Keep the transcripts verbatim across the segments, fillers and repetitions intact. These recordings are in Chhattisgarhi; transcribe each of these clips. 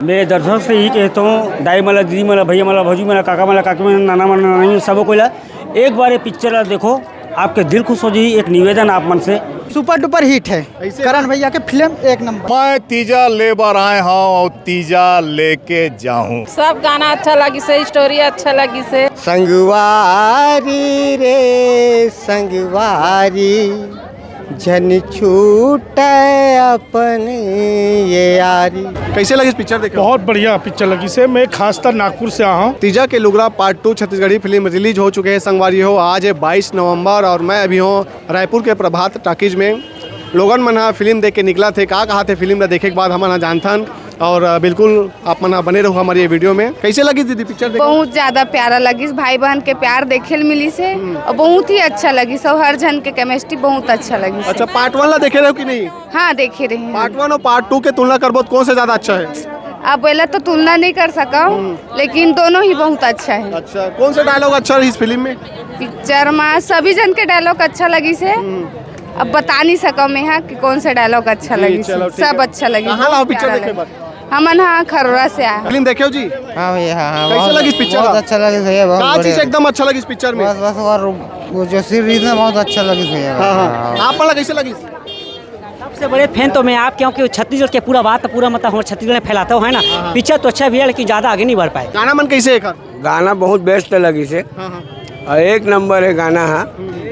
मैं दर्शक से यही कहता हूँ, दाई मला, दीदी मला, भैया मला, भौजी मला, काका मला, काकी मला, नाना मला, नानी मला, सब कोई ला एक बार ये पिक्चर ला देखो, आपके दिल खुश हो जाई। एक निवेदन आप मन से। सुपर डुपर हिट है। ऐसे करण भैया के फिल्म एक नंबर। मैं तीजा ले बर आए हूँ और तीजा लेके जाऊँ। सब गाना अच्छा लगिस हे, स्टोरी अच्छा लगिस हे। संगवारी रे संगवारी, झन छूटे अपन ये यारी। कैसे लगिस पिक्चर देखे? बहुत बढ़िया पिक्चर लगिस हे। मैं खासतर नागपुर से आया हूँ। तीजा के लुगरा part two Chhattisgarhi film release हो चुके हैं संगवारी हो। आज है बाईस नवंबर और मैं अभी हूँ रायपुर के प्रभात टॉकीज में। लोगन मन ह फिल्म देख के निकलत हे। का कहाथे फिल्म ला देखे के बाद, हमन ह जानथन। और अ, बिल्कुल आप मन ह बने रहो हमारे ये वीडियो में। कैसे लगिस दीदी पिक्चर देख के? बहुत ज्यादा प्यारा लगिस, भाई बहन के प्यार देखे ल मिलिस हे और बहुत ही अच्छा लगिस और हर झन के केमिस्ट्री बहुत अच्छा लगिस हे। अच्छा, पार्ट वन ला देखे रहो कि नहीं? हाँ, देखे रहे हैं। पार्ट वन और पार्ट टू के तुलना करबो तो कौन सा ज्यादा अच्छा है? अब बोला तो तुलना नहीं कर सका हूँ, लेकिन दोनों ही बहुत अच्छा है। अच्छा, कौन सा डायलॉग अच्छा रहिस फिल्म में? पिक्चर में सभी झन के डायलॉग अच्छा लगिस हे। अब बता नहीं सका मैं हाँ कि कौन सा डायलॉग अच्छा जी, लगिस हे। चलो, ठीक सब है। अच्छा लगिस हे, कहाँ बहुत लाओ पिक्चर प्यारा देखे लगिस। हमन हाँ खरोरा से आए। फिल्म देखे हो जी? हाँ भैया, हाँ, हाँ, कैसे बहुत, लगिस पिक्चर बहुत आप? अच्छा लगिस भैया, बहुत का चीज बढ़िया। एकदम अच्छा लगिस पिक्चर में? बस, बस, और वो जो सीरीज ना बहुत अच्छा लगिस भैया। हाँ, हाँ। हाँ। आप वाला कैसे लगिस? सबसे बड़े फैन तो मैं आप, क्योंकि छत्तीसगढ़ के पूरा बात तो पूरा मतलब हम छत्तीसगढ़ में फैलाता हो, है ना? हाँ, हाँ। पिक्चर तो अच्छा भी है, लेकिन ज्यादा आगे नहीं बढ़ पाए। गाना मन कैसे है एकर? गाना बहुत बेस्ट लगिस हे। हाँ, हाँ। और एक नंबर है गाना, हाँ।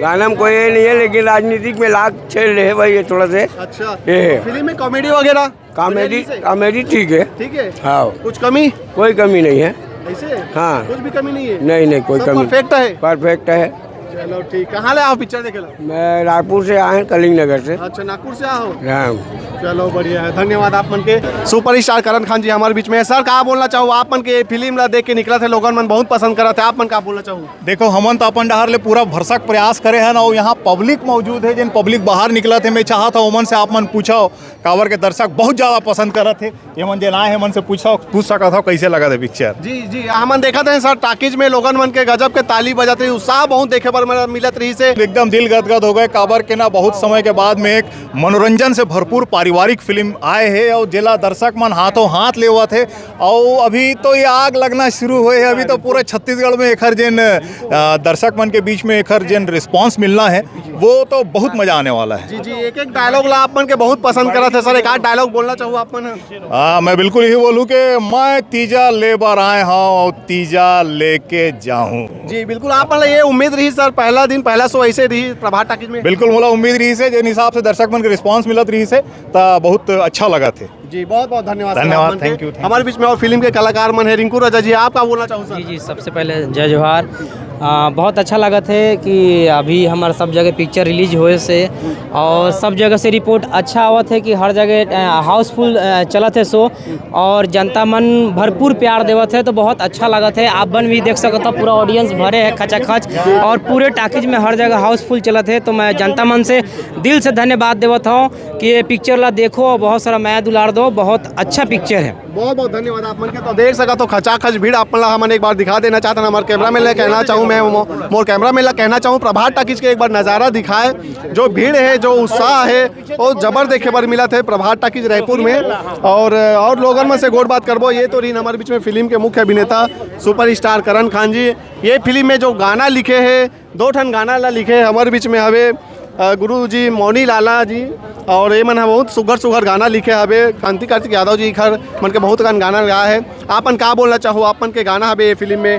गाना में कोई ये नहीं है, लेकिन राजनीतिक में लाग छेड़ रहे हैं भाई, ये थोड़ा से। अच्छा। ये है। फिल्म में कॉमेडी वगैरह? कॉमेडी, बढ़िया से? कॉमेडी ठीक है। ठीक है। हाँ। कुछ कमी? कोई कमी नहीं है। ऐसे? हाँ। कुछ भी कमी नहीं है? नहीं, नहीं, कोई सब कमी। परफेक्ट है? परफेक्ट है। चलो ठीक, कहाँ ले आओ पिक्चर देखे ला? मैं रायपुर से आए हैं, कलिंग नगर से। अच्छा, नागपुर से आओ। हाँ। चलो बढ़िया है, धन्यवाद आप मन के। सुपरस्टार करण खान जी हमारे बीच में है। सर, का बोलना चाहो आप मन के? फिल्म ला देख के निकलत हे, लोगन मन बहुत पसंद करत हे, आप मन का बोलना चाहो? देखो, हमन तो अपन डहर ले पूरा भरसक प्रयास करे हन और यहाँ पब्लिक मौजूद है, जिन पब्लिक बाहर निकलत हे, मैं चाहत हूँ ओमन से आप मन पूछो, काबर के दर्शक बहुत ज्यादा पसंद करत हे। ये मन जेन आए हे, मन से पूछो, पूछ सकत हो कैसे लगत हे पिक्चर। जी, जी, हमन देखत हन सर, टॉकीज में लोगन मन के गजब के ताली बजत रही, उत्साह बहुत देखे बर मिल-, मिलत रहिस हे। एकदम दिल गदगद हो गए, काबर के ना बहुत समय के बाद में एक मनोरंजन से भरपूर पारिवारिक फिल्म आए हे और जेला दर्शक मन हाथों हाथ लेवत हे। और अभी तो ये आग लगना शुरू होए हे, अभी तो पूरा छत्तीसगढ़ में एखर जेन, अ, दर्शक मन के बीच में एखर जेन रिस्पॉन्स मिलना है, वो तो बहुत मजा आने वाला है। जी, जी, एक एक डायलॉग ला आप मन के बहुत पसंद करत हे सर, एक आध डायलॉग बोलना चाहूँ आप मन? हाँ, मैं बिल्कुल यही बोलूँ कि मैं तीजा ले बर आए हूँ और तीजा लेके जाऊँ। जी बिल्कुल, आप मन ला ये उम्मीद रही सर, पहला दिन, पहला शो ऐसे रही प्रभात टॉकीज में? बिल्कुल, मोला उम्मीद रहिस हे, जेन हिसाब से दर्शक मन के रिस्पॉन्स मिलत रहिस हे, त बहुत अच्छा लगत हे। जी, बहुत बहुत धन्यवाद सर, धन्यवाद, आप मन के। Thank you, thank you। हमारे बीच में और फिल्म के कलाकार मन है, रिंकू राजा जी, आप का बोलना चाहो सर? जी, जी, सबसे पहले जय जोहार। आ, बहुत अच्छा लगत हे कि अभी हमार सब जगह पिक्चर रिलीज होए से और सब जगह से रिपोर्ट अच्छा आवत हे कि हर जगह, आ, हाउसफुल, आ, चलत हे शो और जनता मन भरपूर प्यार देवत हे, तो बहुत अच्छा लगत हे। आप मन भी देख सकत हो, पूरा ऑडियंस भरे हे खचाखच और पूरे टॉकीज में हर जगह हाउसफुल चलत हे। तो मैं जनता मन से दिल से धन्यवाद देवत हूँ कि ये पिक्चर ला देखो और बहुत सारा मया दुलार दो, बहुत अच्छा पिक्चर है। बहुत बहुत धन्यवाद आप मन के। तो देख सकत हो खचाखच भीड़ आप मन ला हमन एक बार दिखा देना चाहत हन। हमारे कैमरामैन ला कहना चाहूँ मैं, मो-, मोर कैमरामैन ला कहना चाहूँ प्रभात टॉकीज के एक बार नज़ारा दिखाए, जो भीड़ है, जो उत्साह है, वो जबर देखे बर मिलत हे प्रभात टॉकीज रायपुर में। और और लोगन मन से गोठ बात करबो। ये तो रहिन हमारे बीच में फिल्म के मुख्य अभिनेता सुपरस्टार करण खान जी। ये फिल्म में जो गाना लिखे हे, दो ठन गाना ला लिखे हे, हमारे बीच में हवे, अ, गुरु जी मौनी लाला जी, और ये मन ह बहुत सुघर सुघर गाना लिखे हवे। कांति कार्तिक यादव जी एखर मन के बहुत कन गाना गाए हे। आप मन का बोलना चाहो, आप मन के गाना हवे ये फिल्म में?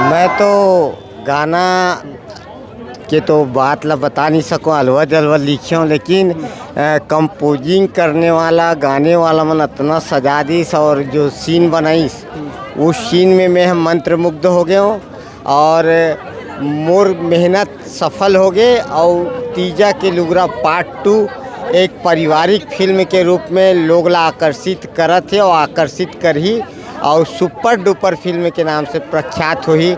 मैं तो गाना के तो बात ला बता नहीं सको, अलवर जलवर लिखे हो, लेकिन, अ, कंपोजिंग करने वाला, गाने वाला मन अतना सजा दिस और जो सीन बनाइस, उस सीन में मैं मंत्रमुग्ध हो गए हूँ। और मोर मेहनत सफल हो गए और तीजा के लुगरा पार्ट टू एक पारिवारिक फिल्म के रूप में लोग ला आकर्षित करत हे और आकर्षित करही और सुपर डुपर फिल्म के नाम से प्रख्यात होही।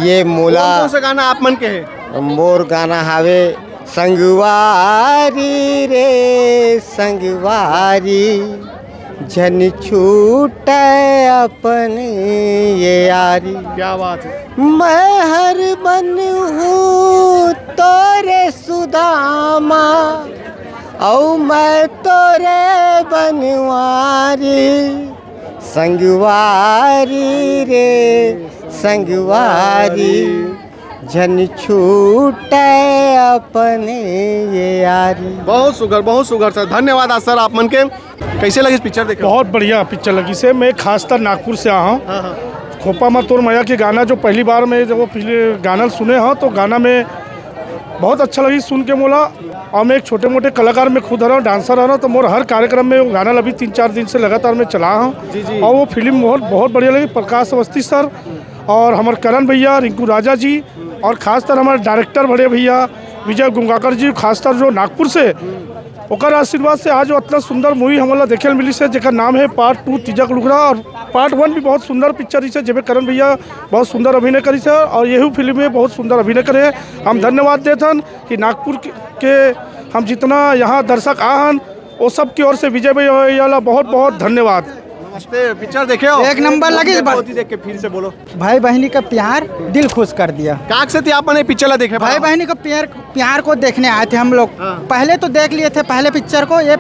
ये मोला कौन कौन सा गाना आप मन के है? मोर गाना हावे संगवारी रे संगवारी, झन छूटे अपन ये यारी। क्या बात है। मैं हर बन हूँ तोरे सुदामा, औ मैं तोरे बनवारी। संगवारी रे संगवारी, झन छूटे अपने ये यारी। बहुत सुघर, बहुत सुघर सर, धन्यवाद आज सर आप मन के। कैसे लगिस पिक्चर देखे? बहुत बढ़िया पिक्चर लगिस हे। मैं खासतर नागपुर से आया हूँ। हाँ, हाँ। खोपा मा तोर मया के गाना जो पहली बार में जब वो पहले गाना सुने हूँ तो गाना में बहुत अच्छा लगिस सुन के मोला। और मैं एक छोटे मोटे कलाकार में खुद हरव, डांसर हरव, तो मोर हर कार्यक्रम में वो गाना अभी तीन चार दिन से लगातार मैं चला हूँ। जी, जी। और वो फिल्म बहुत, बहुत बढ़िया लगी। प्रकाश अवस्थी सर और हमारे करण भैया, रिंकू राजा जी और खासतर हमारे डायरेक्टर बड़े भैया विजय गुंगाकर जी, खासतर जो नागपुर से, ओकर आशीर्वाद से आज वो इतना सुंदर मूवी हमला देखे ल मिलिस हे, जेकर नाम है पार्ट टू तीजा के लुगरा। और पार्ट वन भी बहुत सुंदर पिक्चर रहिस हे, जेमे करण भैया बहुत सुंदर अभिनय करिस हे और यही फिल्म में बहुत सुंदर अभिनय करे हे। हम धन्यवाद देथन कि नागपुर के, के हम जितना यहाँ दर्शक आ हन, वो सब की ओर से विजय भैया ला बहुत बहुत धन्यवाद। नमस्ते, पिक्चर देखे हो? एक नंबर लगी। बहुत ही देख के फिर से बोलो। भाई बहनी का प्यार दिल खुश कर दिया। काक से थी आपने पिक्चर ला देखे भाई बहनी का प्यार, प्यार को देखने आए थे हम लोग। हाँ। पहले तो देख लिए थे पहले पिक्चर को, ये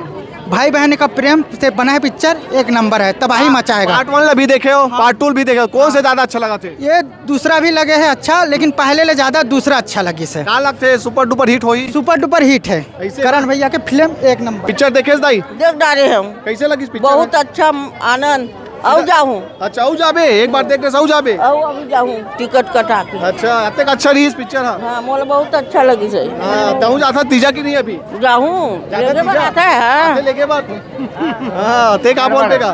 भाई बहनी का प्रेम से बना है पिक्चर, एक नंबर है, तबाही मचाएगा। पार्ट वन ला भी देखे हो, पार्ट टू भी देखे हो, कौन से ज्यादा अच्छा लगा थे? ये दूसरा भी लगे है अच्छा, लेकिन पहले ले ज्यादा दूसरा अच्छा लगिस हे। का लगथे, सुपर डुपर हिट होही? सुपर डुपर हिट है। ऐसे? करण भैया के फिल्म एक नंबर। पिक्चर देखे दाई? देख डारे हम। कैसे लगिस पिक्चर? बहुत अच्छा आनंद। अउ जाहूँ। अच्छा, अउ जाबे, एक बार देख के अउ जाबे। अउ अभी जाहूँ, टिकट कटा के। अच्छा, अतेक अच्छा रहिस पिक्चर हा? हाँ, मोला बहुत अच्छा लगिस हे। हाँ, तहूँ जाथा तीजा कि नहीं अभी? जाहूँ, जाथा लेके तीजा? बरात है, हाँ। आते लेके बात। हाँ, ते का बोलते का?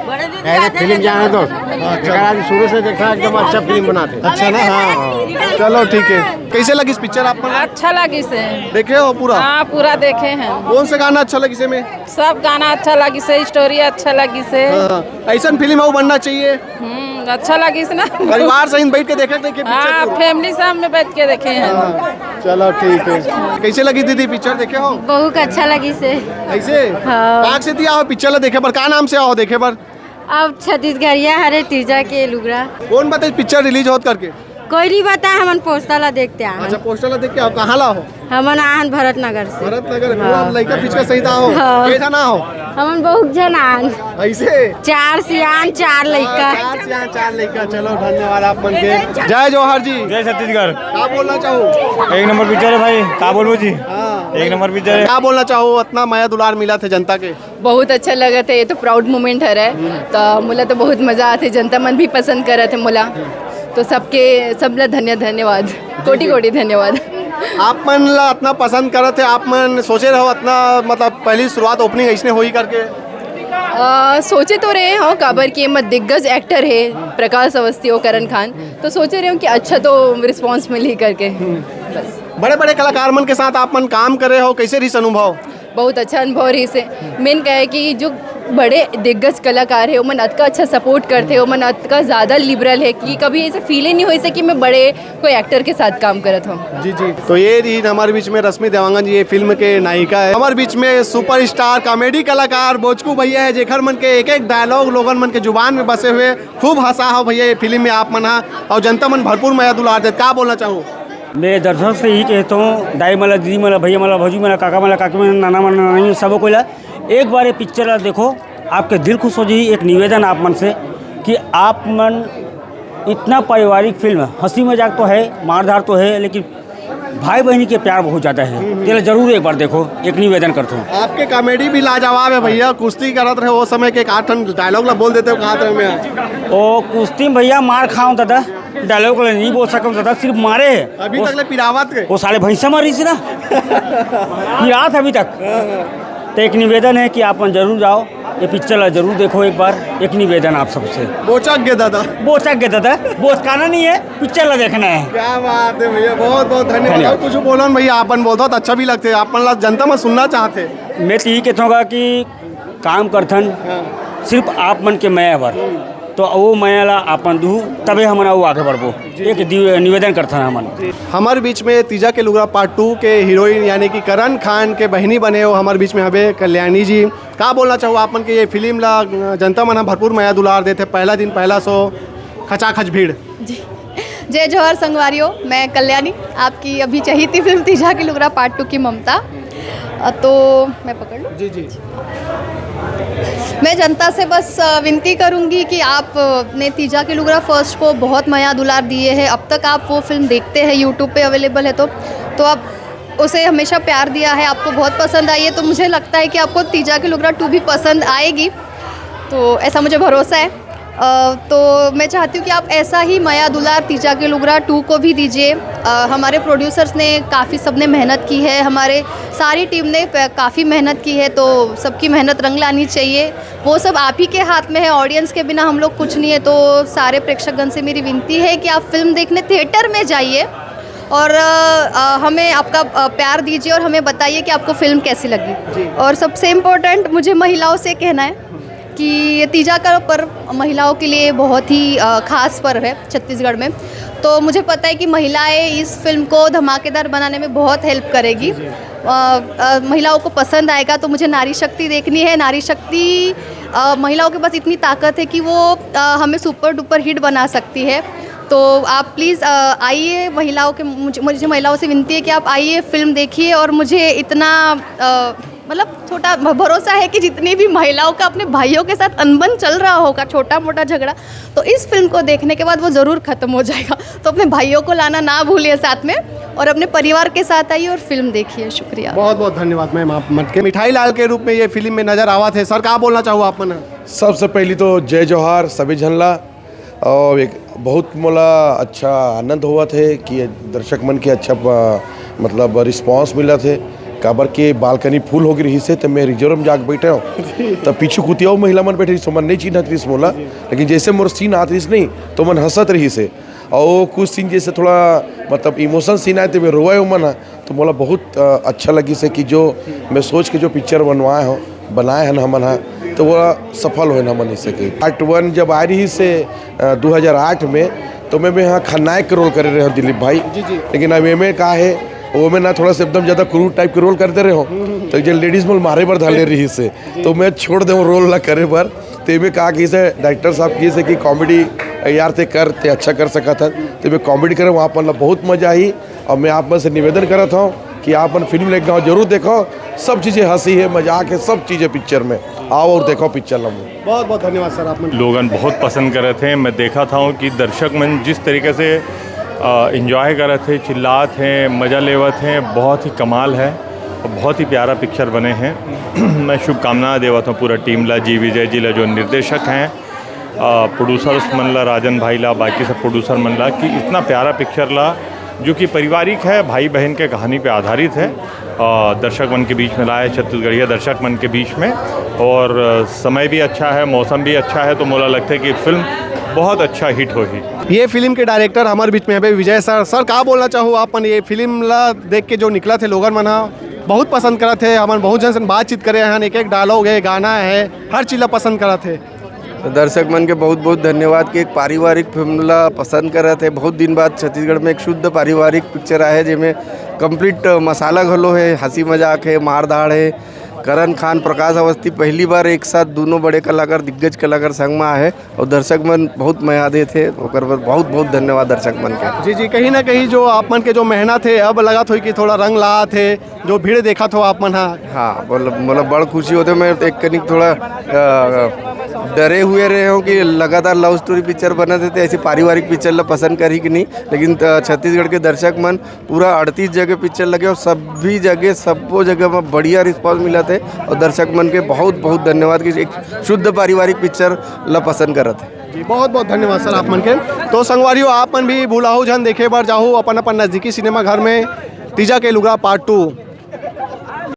बड़े दिन नहीं, नहीं, जाते फिल्म लेके जाने दो। बरात। हाँ, चलो। आज शुरू से देखा, एकदम अच्छा फिल्म बनाते। अच्छा ना, हाँ। चलो, ठीक है। कैसे लगिस पिक्चर आप? अच्छा लगिस हे। देखे हो पूरा? हाँ, पूरा देखे हैं। कौन से गाना अच्छा लगिस हे में? सब गाना अच्छा लगिस हे, स्टोरी अच्छा लगिस हे। हाँ, ऐसन फिल्म अउ बनना चाहिए। हम्म, अच्छा लगिस ना। परिवार सहित बैठ के देखे थे कि पिक्चर हाँ, को? फैमिली साथ में बैठ के देखे हैं। हाँ, चलो ठीक है। कैसे लगी दीदी पिक्चर, देखे हो? बहुत अच्छा लगिस हे। कैसे? हाँ। काक से दिया हो पिक्चर ला देखे बर, का नाम से आओ देखे बर? अब छत्तीसगढ़िया हरे तीजा के लुगरा। कौन बताइस पिक्चर रिलीज होत करके? कोई नहीं बताए, हमन पोस्टर ला देख के आए हन। अच्छा, पोस्टर ला देख के आओ। कहाँ ला हो? हमन आए हन भरत नगर से। भरत नगर, हाँ। पूरा लइका पिचका सहित आओ। हाँ। कैसा ना हो? हमन बहुत झन आन। ऐसे? चार सियान, चार लइका। हाँ, चार सियान, चार लइका। चलो, धन्यवाद आप मन के। जय जोहार जी। जय छत्तीसगढ़। का बोलना चाहो? एक नंबर पिक्चर है भाई, का बोलबो जी? हाँ। एक नंबर पिक्चर है। का बोलना चाहो? इतना मया दुलार मिला थे जनता के। बहुत अच्छा लगत हे, ये तो प्राउड मोमेंट हरय। तो मोला तो बहुत मजा आथे, जनता मन भी पसंद करत हे मोला। तो सबके, सबला धन्य, धन्यवाद, कोटि कोटि धन्यवाद। आप मन ला इतना पसंद करत हे, आप मन सोचे रहो इतना, मतलब, पहली शुरुआत ओपनिंग ऐसने होही करके? अ, सोचे तो रहे हो, काबर कि एमा दिग्गज एक्टर हे प्रकाश अवस्थी और करण खान, तो सोचे रहे हो कि अच्छा तो रिस्पॉन्स मिलही करके। बस। बड़े बड़े कलाकार मन के साथ आप मन काम करे हो, कैसे रहिस अनुभव? बहुत अच्छा अनुभव रहिस हे। मेन का है कि जो बड़े दिग्गज कलाकार हे, ओमन अतका अच्छा सपोर्ट करथे, ओमन अतका ज़्यादा लिबरल हे कि कभी ऐसे फील ही नहीं होइस हे कि मैं बड़े कोई एक्टर के साथ काम करत हूँ। जी, जी। तो ये रही हमारे बीच में रश्मि देवांगन जी, ये फिल्म के नायिका है। हमारे बीच में सुपरस्टार कॉमेडी कलाकार बोचकू भैया है, जेखर मन के एक एक डायलॉग लोगन मन के जुबान में बसे हुए। खूब हंसा हो भैया ये फिल्म में आप मन हा, और जनता मन भरपूर मया दुलार देत। का बोलना चाहो? मैं दर्शक से यही कहता हूँ, दाई मला, दीदी मला, भैया मला, भौजी मला, काका मला, काकी मला, नाना मला, नानी मला, सबो कोई ला एक बार ये पिक्चर ला देखो, आपके दिल खुश हो जाई। एक निवेदन आप मन से कि आप मन इतना पारिवारिक फिल्म, हंसी मजाक तो है, मारधाड़ तो है, लेकिन भाई बहनी के प्यार बहुत ज़्यादा है। तेला जरूर एक बार देखो, एक निवेदन करता हूँ। आपके कॉमेडी भी लाजवाब है भैया, कुश्ती करत रहे वो समय के एक आठ ठन डायलॉग ला बोल देते हो, कहा था मैं। ओ कुश्ती में भैया मार खाऊं दादा, डायलॉग ला नहीं बोल सकूं दादा, सिर्फ मारे है। अभी वो तक ले पिरावत है। वो साले भैंसा मारी से ना। पिरात अभी तक। तो एक निवेदन है कि आप मन जरूर जाओ, ये पिक्चर ला जरूर देखो एक बार, एक निवेदन आप सबसे। बोचक गे दादा। बोचक गे दादा, बोचकाना नहीं है, पिक्चर ला देखना है। क्या बात है भैया, बहुत बहुत धन्यवाद। धन्यवाद। और कुछ बोलन भैया, आप मन बोलत हो तो अच्छा भी लगते, आप मन ला जनता मन सुनना चाहते। मैं तो यही कहता हूँ कि काम करथन, हाँ। सिर्फ आप मन के मया बर, तो वो मया ला आप मन दू, तबे हमन अउ आगे बढ़बो। जी, एक जी। दिव-, निवेदन करथन हमन। हमारे बीच में तीजा के लुगरा पार्ट टू के हीरोइन यानी कि करण खान के बहिनी बने हो, हमारे बीच में हबे कल्याणी जी। का बोलना चाहो आप मन के ये फिल्म ला जनता मन ह भरपूर मया दुलार देथे, पहला दिन पहला शो, खचाखच भीड़। जी। जय जोहार संगवारियों, मैं कल्याणी, आपकी अभी चही थी फिल्म तीजा की लुगरा पार्ट टू की ममता। अ, तो मैं पकड़ लूँ? जी, जी। मैं जनता से बस अ, विनती करूंगी कि आप अ, ने तीजा के लुगरा फर्स्ट को बहुत मया दुलार दिए है। अब तक आप वो फिल्म देखते हैं, यूट्यूब पे अवेलेबल है, तो तो आप उसे हमेशा प्यार दिया है, आपको बहुत पसंद आई है, तो मुझे लगता है कि आपको तीजा के लुगरा टू भी पसंद आएगी, तो ऐसा मुझे भरोसा है। अ, तो मैं चाहती हूँ कि आप ऐसा ही मया दुलार तीजा के लुगरा टू को भी दीजिए। अ, हमारे प्रोड्यूसर्स ने काफ़ी, सबने मेहनत की है, हमारे सारी टीम ने काफ़ी मेहनत की है, तो सबकी मेहनत रंग लानी चाहिए। वो सब आप ही के हाथ में है, ऑडियंस के बिना हम लोग कुछ नहीं है। तो सारे प्रेक्षकगण से मेरी विनती है कि आप फिल्म देखने थिएटर में जाइए और अ, अ, हमें आपका अ, प्यार दीजिए और हमें बताइए कि आपको फिल्म कैसी लगी। और सबसे इम्पोर्टेंट मुझे महिलाओं से कहना है कि ये तीजा का पर्व महिलाओं के लिए बहुत ही अ, खास पर्व है छत्तीसगढ़ में। तो मुझे पता है कि महिलाएं इस फिल्म को धमाकेदार बनाने में बहुत हेल्प करेगी। अ, अ, महिलाओं को पसंद आएगा, तो मुझे नारी शक्ति देखनी है। नारी शक्ति अ, महिलाओं के पास इतनी ताकत है कि वो अ, हमें सुपर डुपर हिट बना सकती है। तो आप प्लीज़ आइए, महिलाओं के मुझे मुझे महिलाओं से विनती है कि आप आइए, फिल्म देखिए और मुझे इतना अ, मतलब छोटा भ- भरोसा है कि जितनी भी महिलाओं का अपने भाइयों के साथ अनबन चल रहा होगा, छोटा मोटा झगड़ा, तो इस फिल्म को देखने के बाद वो ज़रूर ख़त्म हो जाएगा। तो अपने भाइयों को लाना ना भूलिए साथ में, और अपने परिवार के साथ आइए और फिल्म देखिए। शुक्रिया। बहुत बहुत धन्यवाद मैम, आप मन के मिठाई लाल के रूप में ये फिल्म में नजर आवा थे। सर, का बोलना चाहू आप मन? सबसे पहली तो जय जोहार सभी झन ला। और एक बहुत मोला अच्छा आनंद होवत हे कि दर्शक मन के अच्छा प- मतलब रिस्पांस मिलत हे। काबर के बालकनी फुल हो गई रहिस हे, तो मैं रिजर्व में जाके बैठे हूँ। तो पीछू कुतिया महिला मन बैठे रहिस, ओमन नहीं चिन्हत रहिस मोला, लेकिन जैसे मोर सीन आत रहिस नहीं, तो मन हंसत रहिस हे। और कुछ सीन जैसे थोड़ा मतलब इमोशन सीन आए, तो मैं रोए ओमन ह। तो मोला बहुत अ, अच्छा लगिस हे कि जो मैं सोच के जो पिक्चर बनवाए हो बनाए हन हमन ह, तो वो सफल होए हमन इसे के। पार्ट वन जब आ रहिस हे अ, दो हज़ार आठ में, तो मैं मैं यहाँ खलनायक के रोल करे रहे हूँ दिलीप भाई। लेकिन अब एमे का है, वो में ना थोड़ा सा एकदम ज़्यादा क्रूर टाइप के रोल कर दे रहे हो, तो जो लेडीज मोल मारे बर धर ले रहिस हे, तो मैं छोड़ दे रोल ला करे बर। तो एमे का किसे डायरेक्टर साहब किसे कि कॉमेडी यार ते कर, ते अच्छा कर सकत हस, तो मैं कॉमेडी करे, वहाँ पर बहुत मजा आई। और मैं आप मन से निवेदन करत हूँ कि आप मन फिल्म लेके आओ, जरूर देखो। सब चीज़ें हंसी है, मजाक है, सब चीज़ें पिक्चर में। आओ और देखो पिक्चर ला। बहुत बहुत धन्यवाद सर, आप मन। लोगन बहुत पसंद करत हैं। मैं देखा था कि दर्शक मन जिस तरीके से इंजॉय करत हैं, चिल्लात हैं, मज़ा लेवत हैं, बहुत ही कमाल है और बहुत ही प्यारा पिक्चर बने हैं। मैं शुभकामना देवत हूँ पूरा टीम ला, जी विजय जी ला जो निर्देशक हैं, प्रोड्यूसर्स मन ला, राजन भाई ला, बाकी सब प्रोड्यूसर मन ला, कि इतना प्यारा पिक्चर ला जो कि पारिवारिक है, भाई बहन के कहानी पे आधारित है, अ, दर्शक मन के बीच में लाए, छत्तीसगढ़िया दर्शक मन के बीच में। और अ, समय भी अच्छा है, मौसम भी अच्छा है, तो मोला लगता है कि फिल्म बहुत अच्छा हिट होही। ये फिल्म के डायरेक्टर हमारे बीच में हवे विजय सर। सर, का बोलना चाहू आप मन ये फिल्म ला देख के? जो निकलत हे लोगन मन ह बहुत पसंद करत हे, हमन बहुत जन से बातचीत करे हन, एक एक डायलॉग है, गाना है, हर चीज ला पसंद करत हे। तो दर्शक मन के बहुत बहुत धन्यवाद कि एक पारिवारिक फिल्म ला पसंद करत हे। बहुत दिन बाद छत्तीसगढ़ में एक शुद्ध पारिवारिक पिक्चर आए हे, जेमे कंप्लीट मसाला घलो है, हंसी मजाक है, मारधाड़ है। करण खान, प्रकाश अवस्थी पहली बार एक साथ दोनों बड़े कलाकार, दिग्गज कलाकार संग में आए हे और दर्शक मन बहुत मया देत हे, ओकर बर बहुत बहुत धन्यवाद दर्शक मन के। जी जी, कहीं ना कहीं जो आप मन के जो मेहनत है, अब लगत होई कि थोड़ा रंग लात है, जो भीड़ देखत हो आप मन हा। हाँ, मतलब मतलब बड़ खुशी होते। मैं एक कनिक थोड़ा अ, डरे हुए रहे हूँ कि लगातार लव स्टोरी पिक्चर बनत हे, तो ऐसी पारिवारिक पिक्चर ला पसंद करही कि नहीं, लेकिन अ, छत्तीसगढ़ के दर्शक मन पूरा अड़तीस जगह पिक्चर लगे और सभी जगह, सबो जगह में बढ़िया रिस्पॉन्स मिलत हे और दर्शक मन के बहुत बहुत धन्यवाद कि एक शुद्ध पारिवारिक पिक्चर ला पसंद करत हे। जी, बहुत बहुत धन्यवाद सर आप मन के। तो संगवारियों, आप मन भी भूलाहू झन देखे बर जाहू अपन अपन नजदीकी सिनेमा घर में तीजा के लुगरा पार्ट टू।